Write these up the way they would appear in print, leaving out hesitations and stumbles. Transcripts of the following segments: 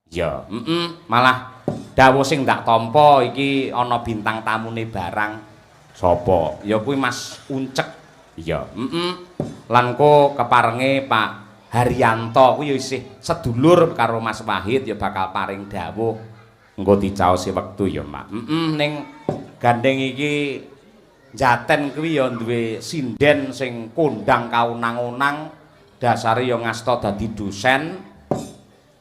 Ya, malah dawuh sing ndak tampa iki ana bintang tamune barang. Sapa? Ya kuwi Mas Uncek. Iya, Lan ko keparenge Pak Haryanto kuwi ya isih sedulur karo Mas Wahid ya bakal paring dawuh. Engko dicaosi wektu ya, Mak. Ning gandeng iki Jaten kuwi ya duwe sinden sing kondang kaunang-unang, dasare ya ngasta dadi dosen,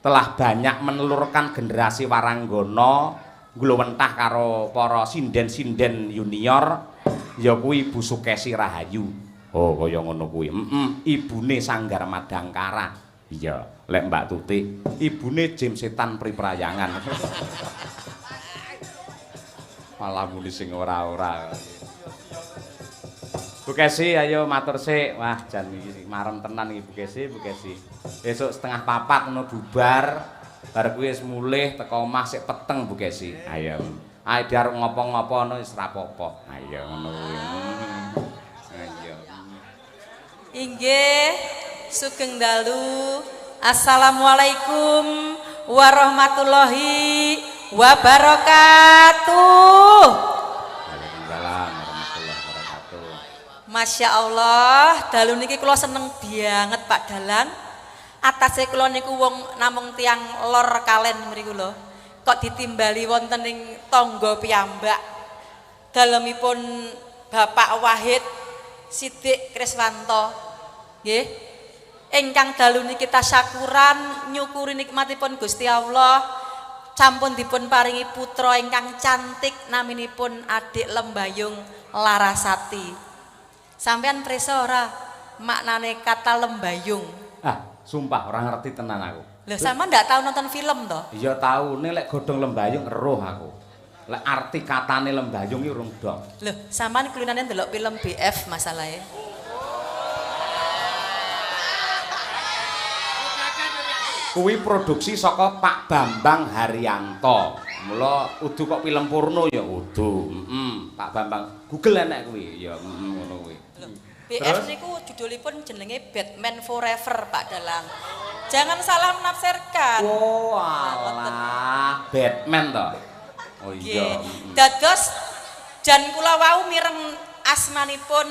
telah banyak menelurkan generasi waranggana nglowentah karo para sinden-sinden junior ya kuwi Ibu Sukesi Rahayu. Oh, kaya ngono kuwi. Ibune Sanggar Madangkara. Iya, lek Mbak Tuti, ibune Jim Setan Priprayangan. Malah muni sing ora-ora. Bu Kesi, ayo matur sik. Wah, jan iki marem tenan iki Bu Kesi, Bu Kesi. Esuk 3:30 ngono bubar. Bar kuwi wis mulih teko omah sik peteng Bu Kesi. Ayo. Ayo diarep ngopo-ngopo ngono wis ra apa-apa. Ayo ngono kuwi. Ayo. Inggih, sugeng dalu. Assalamualaikum warahmatullahi wabarakatuh. Waalaikumsalam warahmatullahi wabarakatuh. Masya Allah, dalu niki kula seneng banget Pak Dalang. Atase kula niku wong namung tiyang lor kalen mriku lho. Kok ditimbali wonten ing tangga piyambak. Dalemipun Bapak Wahid Sidik Kriswanto. Nggih. Ingkang dalu niki tasyakuran nyukuri nikmatipun Gusti Allah. Sampun dipun paringi putra ingkang cantik naminipun Adik Lembayung Larasati. Sampean prisa ora maknane kata lembayung? Ah, sumpah ora ngerti tenan aku. Lho, sampean ndak tau nonton film to? Iya tau, ning lek godhong lembayung eruh aku. Lek arti katane lembayung iki urung dong. Lho, sampean kulinane ndelok film BF masalahe. Kuwi produksi saka Pak Bambang Haryanto. Mula udu kok film porno ya udu. Pak Bambang Google enek kuwi ya ngono kuwi. BF niku judulipun jenenge Batman Forever Pak Dalang. Jangan salah menafsirkan. Oh alah, Batman to. Oh iya. Dados jan kula wau mireng asmanipun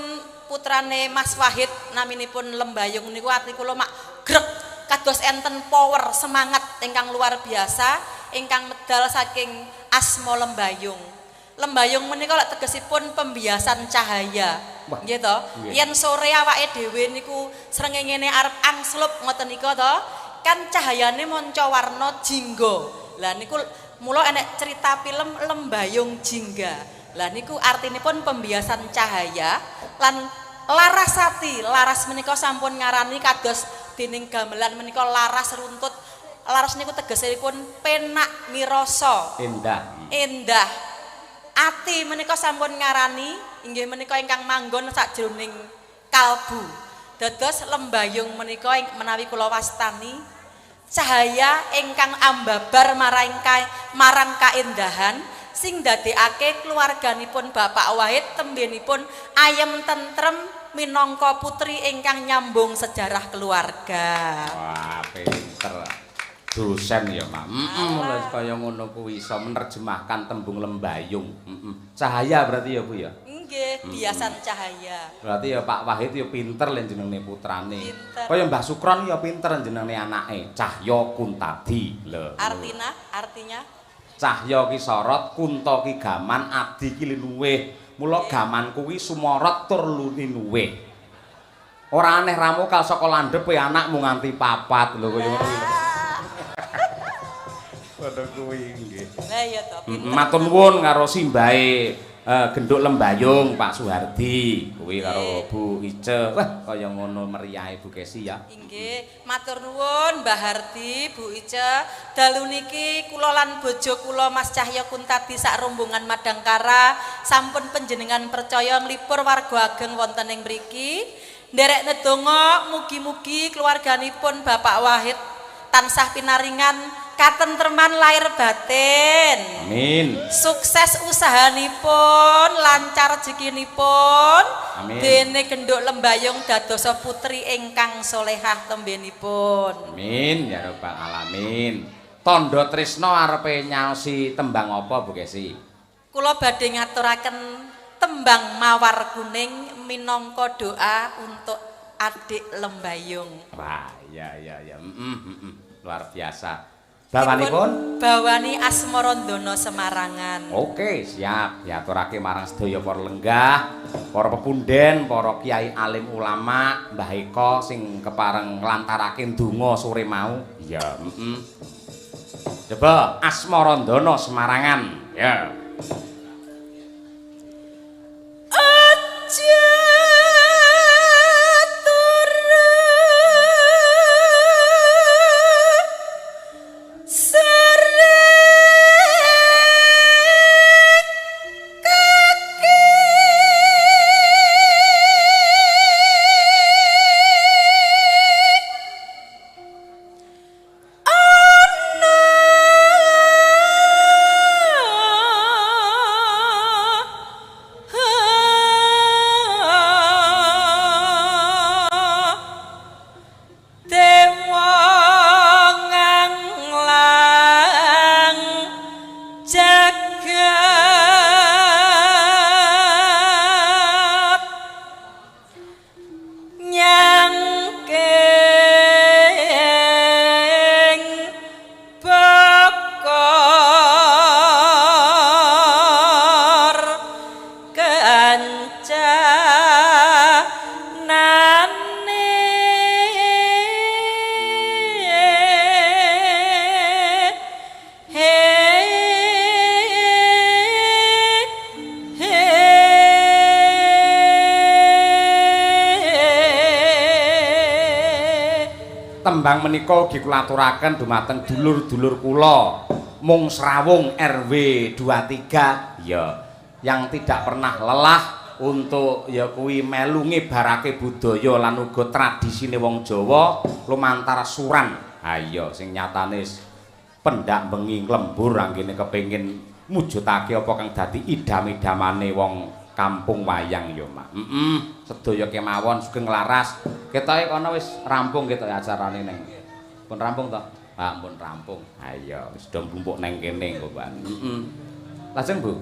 putrane Mas Wahid naminipun Lembayung niku ati kula mak grek kados enten power semangat ingkang luar biasa ingkang medal saking asma Lembayung. Lembayung menika lek tegesipun pembiasan cahaya. Nggih to? Yen sore awake dhewe niku srengengene arep angslup ngoten nika to, kan cahayane manca warna jingga. Lah niku mula enek cerita film Lembayung Jingga. Lah niku artinipun pembiasan cahaya lan Larasati. Laras menika sampun ngarani kados dening gamelan menika laras runtut. Laras niku tegesipun penak mirasa. Endah. Endah. Ati menika sampun ngarani inggih menika ingkang manggon sakjroning kalbu. Dados Lembayung menika menawi kula wastani cahaya ingkang ambabar marang kaendahan sing ndadekake keluarganipun Bapak Wahid tembenipun ayem tentrem minangka putri ingkang nyambung sejarah keluarga. Wah, pinter. Dosen ya, Mak. Mulai kaya ngono kuwi iso menerjemahkan tembung lembayung. Cahaya berarti ya, Bu ya? Nggih, biasan cahaya. Berarti ya Pak Wahid ya pinter lho jenenge putrane. Pinter. Kaya Mbah Sukron ya pinter jenenge anake, Cahya Kuntadi. Lho. Artina, artinya Cahya ki sorot, Kunta ki gaman, Adi ki linuwih. Mula gaman kuwi sumorot tur linuwih. Ora aneh ramukal saka landhepe anakmu nganti papat lho kaya ngono kuwi. Padha kuwi nggih. Lah iya to. Matur nuwun karo simbahe Genduk Lembayung Pak Suhardi kuwi karo Bu Ice. Wah, kaya ngono meriahe Bu Kesi ya. Inggih, matur nuwun Mbah Hardi, Bu Ice. Dalu niki kula lan bojo kula Mas Cahya Kuntadi sak rombongan Madangkara sampun panjenengan percaya nglipur warga ageng wonten ing mriki. Nderek nedonga mugi-mugi keluarganipun Bapak Wahid tansah pinaringan katentreman lahir batin. Amin. Sukses usahanipun, lancar rezekinipun. Amin. Dene Genduk Lembayung dadosa putri ingkang solehah tembenipun. Amin ya rabbal alamin. Tandha tresna arepe nyaosi tembang apa, Bu Kesi? Kula badhe ngaturaken tembang Mawar Kuning minangka doa untuk adik Lembayung. Wah, iya iya iya. Heeh. Luar biasa. Bawanipun? Bawani Asmarandana Semarangan. Oke, siap. Diaturake marang sedaya para lenggah, para pepunden, para kiai alim ulama, Mbah Eko sing kepareng nglantarake ndonga sore mau. Iya, heeh. Coba Asmarandana Semarangan. Ya. Aja turu sore kaki ana Dewa nganglang jagat nyangking bokor kencanane. He he. Tembang menika ugi kula aturaken dumateng dulur-dulur kula mung srawung RW 23 ya, yang tidak pernah lelah untuk ya kuwi melu ngibarake budaya lan uga tradisine wong Jawa lumantar suran. Ha iya, sing nyatane pendak bengi nglembur anggene kepengin mujudake apa kang dadi idam-idamane wong kampung wayang ya, Mak. Heeh, sedaya kemawon sugeng laras. Ketoke kono wis rampung ketoke acarane neng. Pun rampung to? Ah, pun rampung. Ha iya, wis do mbumpuk neng kene engko, Pak. Heeh. Lajeng, Bu.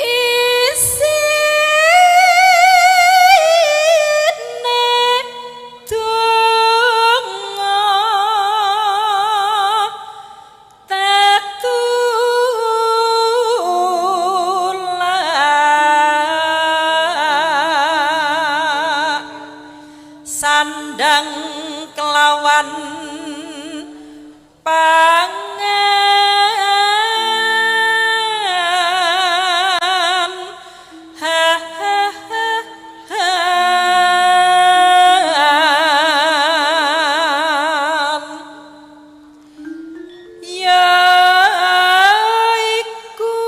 Isine donga tetulak sandang kelawan pangan ha ha ha ha. Ya iku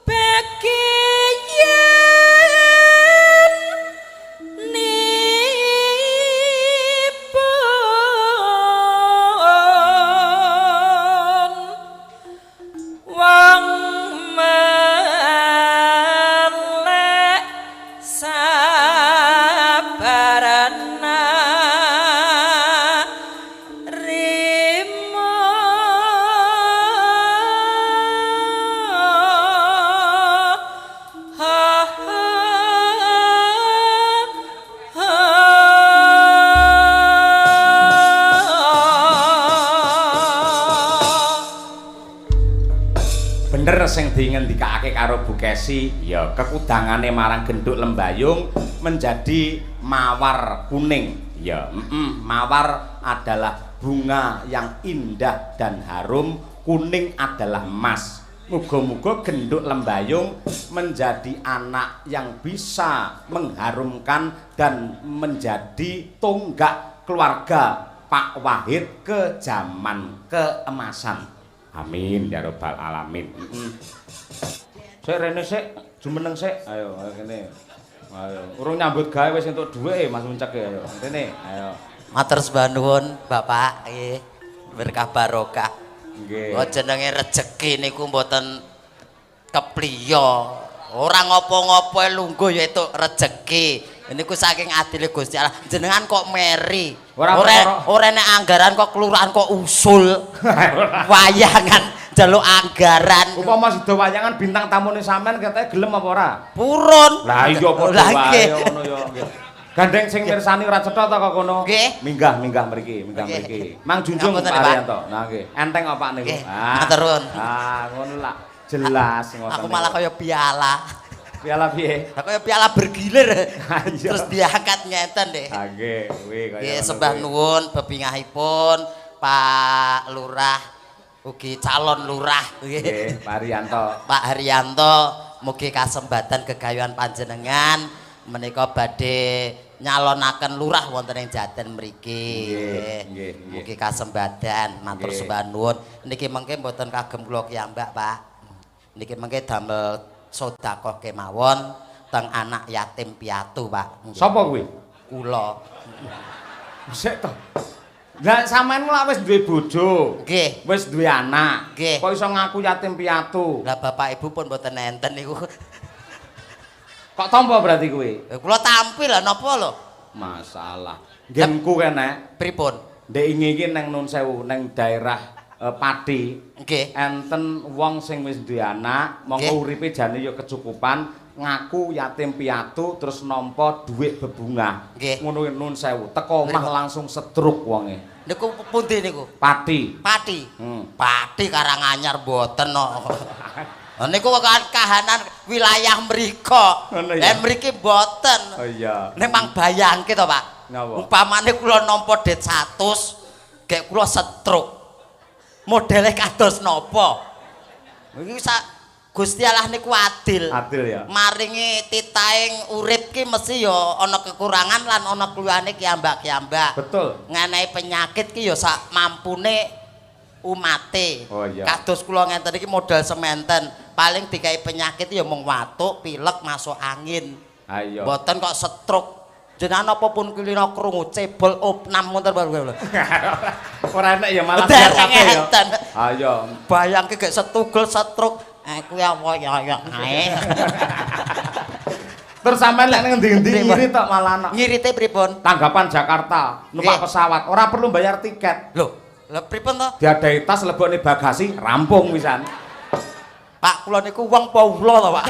bagian nipun wong melek sabarana rima. Ha ha ha. Bener sing dingendikake karo Bu Kesi, ya kekudangane marang Genduk Lembayung menjadi mawar kuning. Ya, mawar adalah bunga yang indah dan harum, kuning adalah emas. Muga-muga Genduk Lembayung menjadi anak yang bisa mengharumkan dan menjadi tonggak keluarga Pak Wahid ke zaman keemasan. Amin ya rabbal alamin. Sik rene sik, jumeneng sik. Ayo, ayo kene. Ayo, urung nyambut gawe wis entuk dhuwit Mas Uncek ayo. Rene, ayo. Matur sembah nuwun Bapak nggih. Berkah barokah. Nggih. Oh jenenge rejeki niku mboten kepliya. Ora ngopo-ngopo lungguh ya entuk rejeki. Niku saking adile Gusti Allah. Jenengan kok meri. Ora Ora perkara ora nek anggaran kok kelurahan kok usul. Wayangan njaluk anggaran. Upama sida wayangan bintang tamune sampean ketoke gelem apa ora? Purun. Lah iya padha Lah, wae nggih. ngono ya. Gandeng sing mirsani ora cetha ta kok kono. Nggih. Minggah minggah mriki, minggah Nggih. mriki. Mang Junjung Ngapunten, Pak Pak. Haryanto. Nah nggih. Enteng apa niku? Nggih, matur nuwun. Ah, ngono lah. Jelas ngoten. Aku malah niku. kaya piala. Piala piye? Lah kaya piala bergilir. Iya. Terus diangkat ngeten deh. Ah nggih, kuwi kaya Nggih, ngono sembah kuwi. nuwun bebingahipun Pak Lurah ugi calon lurah Nggih, nggih. Pak Haryanto. Pak Haryanto mugi kasembatan gegayuhan panjenengan menika badhe nyalonaken lurah wonten ing Jaten mriki. Nggih, nggih, nggih. Mugi kasembatan matur Nggih. sembah nuwun. Niki mengke mboten kagem kula kiyambak, Pak. Niki mengke damel sedekah kemawon teng anak yatim piatu, Pak. Nggih. Sapa kuwi? Kula. Sik to. Lah sampean lak wis duwe bojo. Nggih. Wis duwe anak. Nggih. Kok iso ngaku yatim piatu? Lah bapak ibu pun mboten enten niku. Kok tampa berarti kuwi? Kula tampi lah napa lho? Masalah. Nggenku kene, Pripun? Ndek ingi iki neng Nun Sewu, neng daerah Pati. Nggih. Enten wong sing wis duwe anak, mongko uripe jane ya kecukupan, ngaku yatim piatu terus nampa dhuwit bebungah. Nggih. Ngono kuwi Nun Sewu, teko omah Pripun? Langsung stroke wonge. Niku pundi niku? Pati. Pati. Hmm. Pati Karanganyar mboten no. Lah niku kan kahanan wilayah mriko. Ngono ya? Lah mriki mboten. Oh iya. Nek mang bayangke to, Pak. Napa? Umpamane kula nampa det 100, gek kula stroke. Modele kados napa? Iki sak Gusti Allah niku adil. Adil ya. Maringi titahing urip ki mesti ya ana kekurangan lan ana keluhane kiambak-kiambak. Betul. Ngenai penyakit ki ya sak mampune umate. Oh, iya. Kados kula ngenten iki modal sementen, paling dikai penyakit ya mung watuk, pilek, masuk angin. Ayo. Mboten kok stroke. Jenengan apa pun kulino krungu cebol opnam ngoten baru lho. Ora enek ya malah Dereng biar kabeh ya. enten. Ayo. Bayangke gek setugel stroke. Aku ya apa ya ya ae. Terus sampean lek nang ngendi-endi Pripun? ngirit tok malah ana. Ngirite pripun? Tanggapan Jakarta, numpak pesawat, ora perlu bayar tiket. Lho, lha pripun to? Diadahi tas lebokne bagasi, rampung wisan. Pak kula niku wong apa ula to, Pak?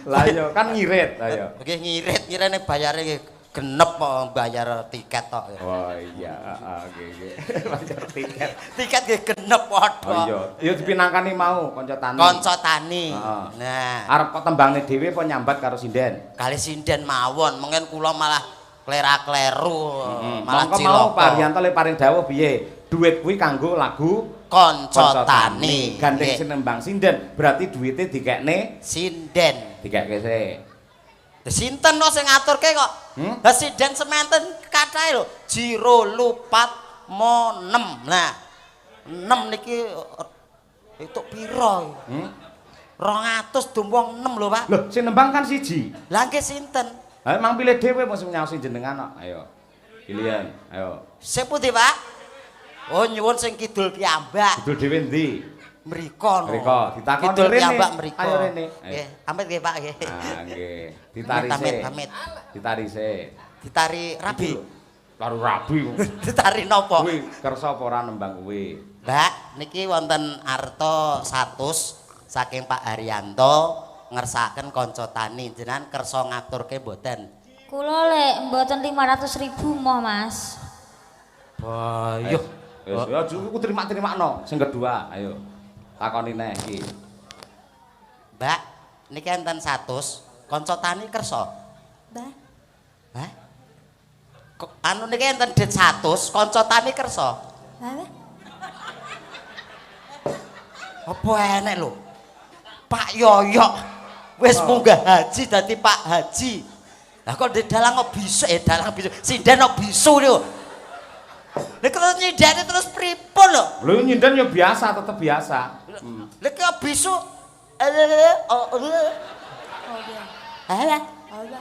Lah iya kan ngirit, ayo. Nggih ngirit, ngirene bayare nggih genep kok bayar tiket tok. Oh iya, heeh, nggih nggih. Bayar tiket. Tiket nggih genep padha. Oh iya, ya dipinangkani mau kanca tani. Kanca tani. Heeh. Nah, Arep kok tembangne dhewe apa nyambat karo sinden? Kali sinden mawon, mungkin kula malah klera-kleru, malah Mongko mau cilaka. Pak Haryanto le paring dawuh piye? Duit kuwi kanggo lagu Kanca tani. Gandeng Nggih. sing nembang sinden, berarti duite dikekne Sinden. dikekke sik. Lah sinten no sing ngaturke kok? Hmm? Lah sinden sementen kathahe lho. Jiro lupat mo 6. Nah, 6 niki itu piro? Hmm? 200 dum wong 6 lho, Pak. Loh, sing nembang kan siji. Lah nggih sinten? Ha emang pilih dhewe mesti nyaosi jenengan kok. Ayo. Pilihan, ayo. Sing pundi, Pak? Oh, nyuwun sing kidul kiyambak. Kidul dhewe endi? Mriko no. Mriko, ditakoni Kidul rene. kiyambak mriko. Ayo rene. Ayo. Nggih, amit nggih, Pak nggih. Ah, nggih. Ditari Amit, sik. amit. Ditari sik. Ditari rabi. Laru rabi. Ditari napa? Kuwi kersa apa ora nembang kuwi? Mbak, niki wonten arta 100 saking Pak Haryanto ngersakaken kanca tani. Jenengan kersa ngaturke mboten? Kula lek mboten 500 ribu moh, Mas. Bayuh. Wis, ya aku terima-terimakno. Sing kedua, ayo. Takoni neh iki. Mbak, niki enten 100, kanca tani kersa. Mbah, Hah? Kok anu niki enten dit 100, kanca tani kersa. Mbah, Apa enek lho? Pak Yoyok wis munggah haji dadi Pak Haji. Lah kok ndek dalang kok bisu dalang bisu. Sinden kok bisu lho. Lha kok nyindene terus pripun lho? Lho nyinden ya biasa, tetep biasa. Lha kok bisu oh, oh, Oh, iya. Alah. Oh, iya.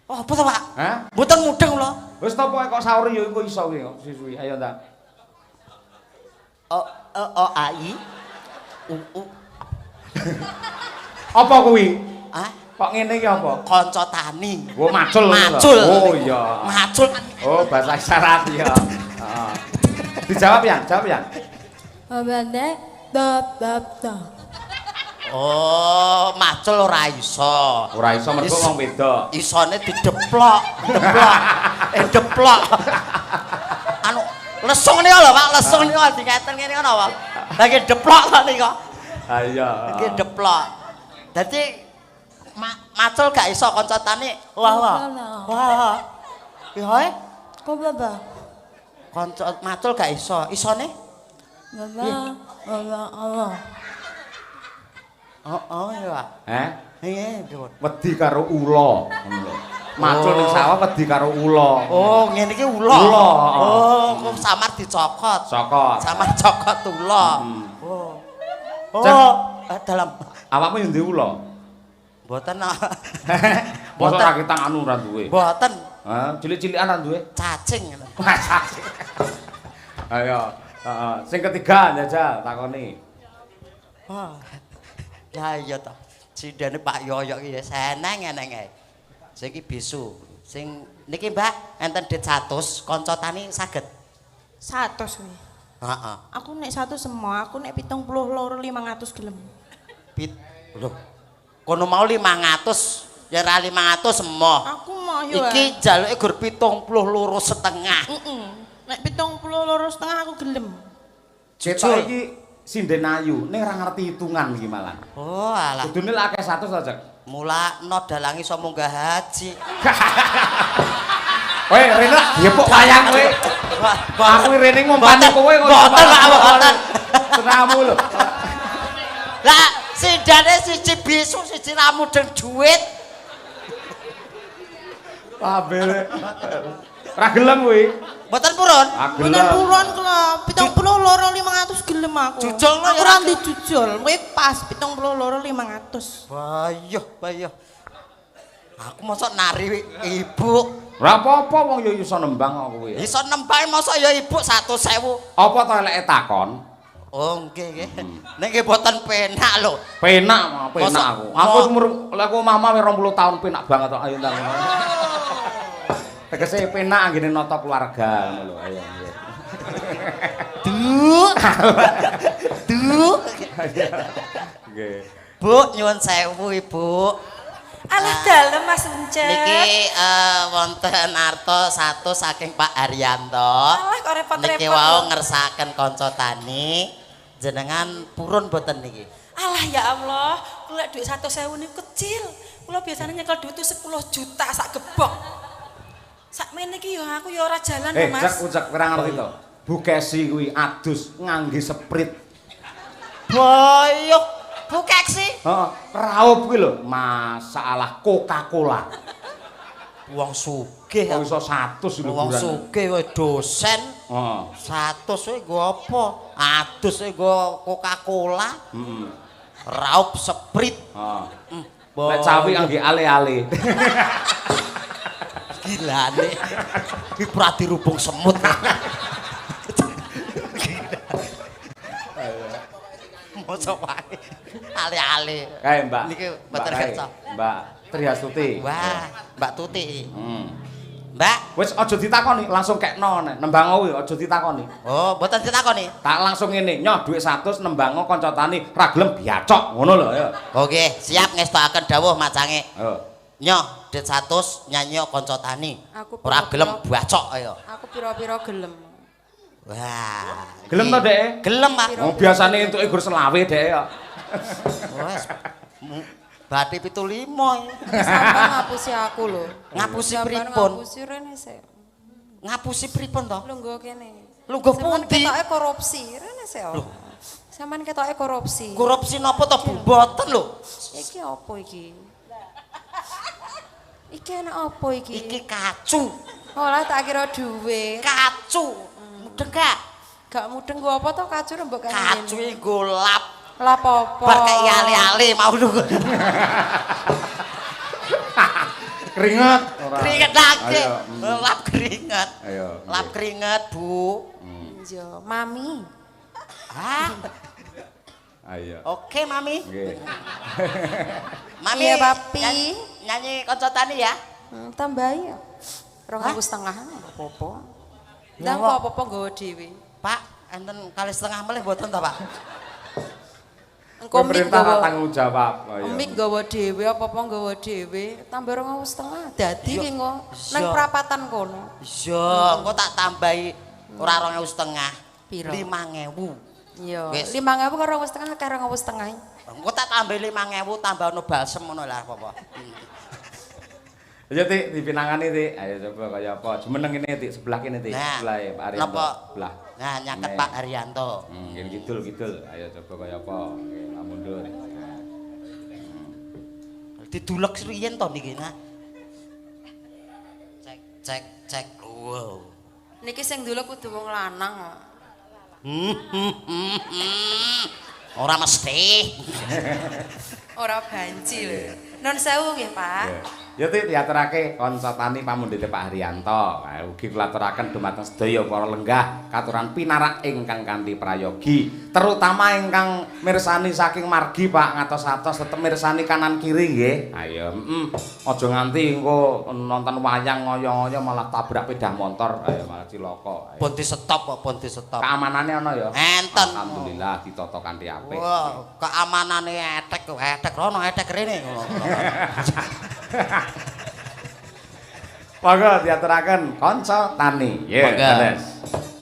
Oh, apa to, Pak? Hah? Mboten mudeng lho. Wis to pokoke kok sauri ya iku iso kuwi kok siswi. Ayo ta. O O O A I U U Apa kuwi? Ah. Kok ngene iki apa? Kanca tani. Oh, macul ngono lho. Macul. Oh iya. Macul. Oh, bahasa isyarat ya. Heeh. Dijawab ya, jawab ya. Bande dap dap dap. Oh, macul ora iso. Ora iso mergo wong wedok. Isone dideplok, deplok. Deplok. Anu, lesung niku lho, Pak, lesung niku dingeten ngene ngono apa? Lagi deplok to niku. Ha iya. Iki deplok. Dadi macul gak iso kanca tani. Wah, wah. Wah. Ya e, Kok baba? kanca macul gak iso. Isone? Baba, baba, Allah. Oh, oh ya. Eh? Iya, pripun? Wedi karo ula ngono lho. Macul ning sawah wedi karo ula. Oh, ngene iki ula. Ula. Oh, kok samar dicokot. Cokot. Samar cokot ula. Oh. Oh, dalam Awakmu yo duwe ula. mboten. Ah. Mosok Mboten. ra ketang anu ora duwe. Mboten Hah, cilik-cilikan ra duwe. cacing. Ayo, heeh. Sing ketiga njajal takoni. Wah. Lah iya to. Sindene Pak Yoyok iki ya seneng eneng ae. Sing iki bisu. Sing niki Mbak enten dit 100 kanca tani saged. 100 kuwi. Heeh. Aku nek 100 semua, aku nek 72 500 gelem. Pit lho. Kono mau 500 ya ra 500 emoh. Aku mau yo. Iki jaluke gur 72,5. Heeh. Nek 72,5 aku gelem. Ketok iki sinden ayu, ning ora ngerti hitungan iki malah. Oh alah. Kudune lak akeh 100 to, Cek. Mulakno dalang iso munggah haji. Kowe rene lak diepuk wayang kowe. Aku rene ngumpani kowe kok. Mboten, Pak, mboten. Senamu lho. Lah sindane siji bisu siji ra mudeng duit. Pabele. Ra gelem kuwi. Mboten purun. Ra Mboten gelem. purun kula, 72 500 gelem aku. Jujul lho Aku ya ora ra- dijujul, kowe pas 72 500. Bayuh, bayuh. Aku mosok nari ibu. Ora apa-apa wong ya iso nembang kok kowe. Iso nembang mosok ya ibu 100.000. Apa to eleke takon? Oh nggih nggih. Nek nggih mboten penak lho. Penak, penak Mosok- aku. Aku umur lek aku omah-omah wis 20 tahun penak banget kok ayo ndang. Tegese penak anggene nata keluarga ngono lho. Ayo nggih. Du. Du. Nggih. Bu nyuwun sewu Ibu. Alah dalem Mas Uncek. Niki wonten arta 100 saking Pak Haryanto. Alah kok repot-repot. Niki wau ngersakaken kanca tani jenengan purun mboten niki? Alah ya Allah, kula duit 100.000 niku kecil. Kula biasanya nyekel duit itu 10 juta sak gebok. Sakmene iki ya aku ya ora jalan lho, Mas. Cek ucek ora ngerti to. Bu Kesi kuwi adus ngangge sprite. Boyok, Bu Keksi. Heeh, raup kuwi lho, masalah Coca-Cola. Wong sugih. Kok iso 100 lho Wong sugih wae dosen. Heeh. 100 kuwi nggo apa? Adus kuwi nggo Coca-Cola. Heeh. Raup Sprite. Heeh. Lek Lek cawi angge ale-ale. Gilane. Iki ora dirubung semut. Mosok wae. Ale-ale. Kae Mbak. Niki mboten Mbak kae. kersa. Mbak Triastuti. Wah, Mbak Tuti. Mbak. Wis aja ditakoni, langsung kekno nek nembang kuwi aja ditakoni. Oh, mboten ditakoni. Tak langsung ngene, nyoh dhuwit 100 nembango kanca tani ra gelem biacok ngono lho ayo. Oke, siap ngestokaken dawuh macange. Ayo. Nyoh, dhuwit 100 nyanyi kanca tani. Aku Ora gelem pira-pira. bacok ayo. Aku pira-pira gelem. Wah. Gelem to, Dek? Gelem, Pak. Wong biasane entuke gur selawe Dek kok. Wes. Bati 75. Sampeyan ngapusi aku lho. Ngapusi Sampeyan pripun? Ngapusi rene sik. Ngapusi pripun to? Lungguh kene. Lungguh Sampeyan pundi? Ketoke korupsi, rene sik. Sampeyan ketoke korupsi. Korupsi napa to Bu? Mboten lho. Iki apa iki? Iki enak apa iki? Iki kacu. Olah tak kira duit. Kacu. Mudeng gak? Gak mudeng gua apa to kacu mbok kene. Kacu iki nggo lap. Lap apa? Bar kei ale-ale mau lho. Keringet ora. Keringet lagi. Ayo, Lap keringet. Ayo. Lap keringet, Bu. Iya, mami. Ah. Ayo. Oke, Mami. Nggih. Mami. Iya, Papi. Nyanyi kanca tani ya. Tambahi ya. 2,5 ora apa-apa. Ya, Ndang kok. apa-apa nggawa dhewe. Pak, enten kalih setengah melih mboten ta, Pak? Engko mik Pemerintah nggawa tanggung jawab. Ayo. mik nggawa dhewe apa-apa nggawa dhewe, tambah 2,5. Dadi Iya. ki engko nang Iya. prapatan kono. Iya, engko tak tambahi ora 2,5. Piro? 5.000. Iya, Wis. 5.000 karo 2,5 akeh 2,5. Engko tak tambahi 5.000 tambah ono balsem ngono lah apa-apa. Ayo Tik, dipinangani Tik. Ayo coba kaya apa. Jumeneng kene Tik, sebelah kene Tik. Nah, Sebelah Pak Haryanto. napa? Sebelah. Nah, nyaket Nih. Pak Haryanto. Kene kidul kidul. Ayo coba kaya apa. Oke, tak mundur. Nah. Didulek riyen to niki nah. Cek cek cek. Wow. Niki sing dulu kudu wong lanang kok. Ora mesti. Ora banci lho. Nun sewu nggih, Pak. Ya. Ya Tik, diaturake kanca tani pamundhute Pak Haryanto. Nah, ugi kula aturaken dumateng sedaya para lenggah katuran pinarak ingkang kanthi prayogi, terutama ingkang mirsani saking margi Pak ngatos-atos tetep mirsani kanan kiri nggih. Ayo, aja nganti engko nonton wayang ngoyo-ngoyo malah tabrak pedah motor, ayo malah cilaka. Ayo. Pun di stop kok, pun di stop. Keamanane ana ya? Enten. Alhamdulillah ditata kanthi apik. Wah, keamanane etek, etek rono, etek rene ngono. Monggo diaturaken kanca tani. Ya, Monggo. leres.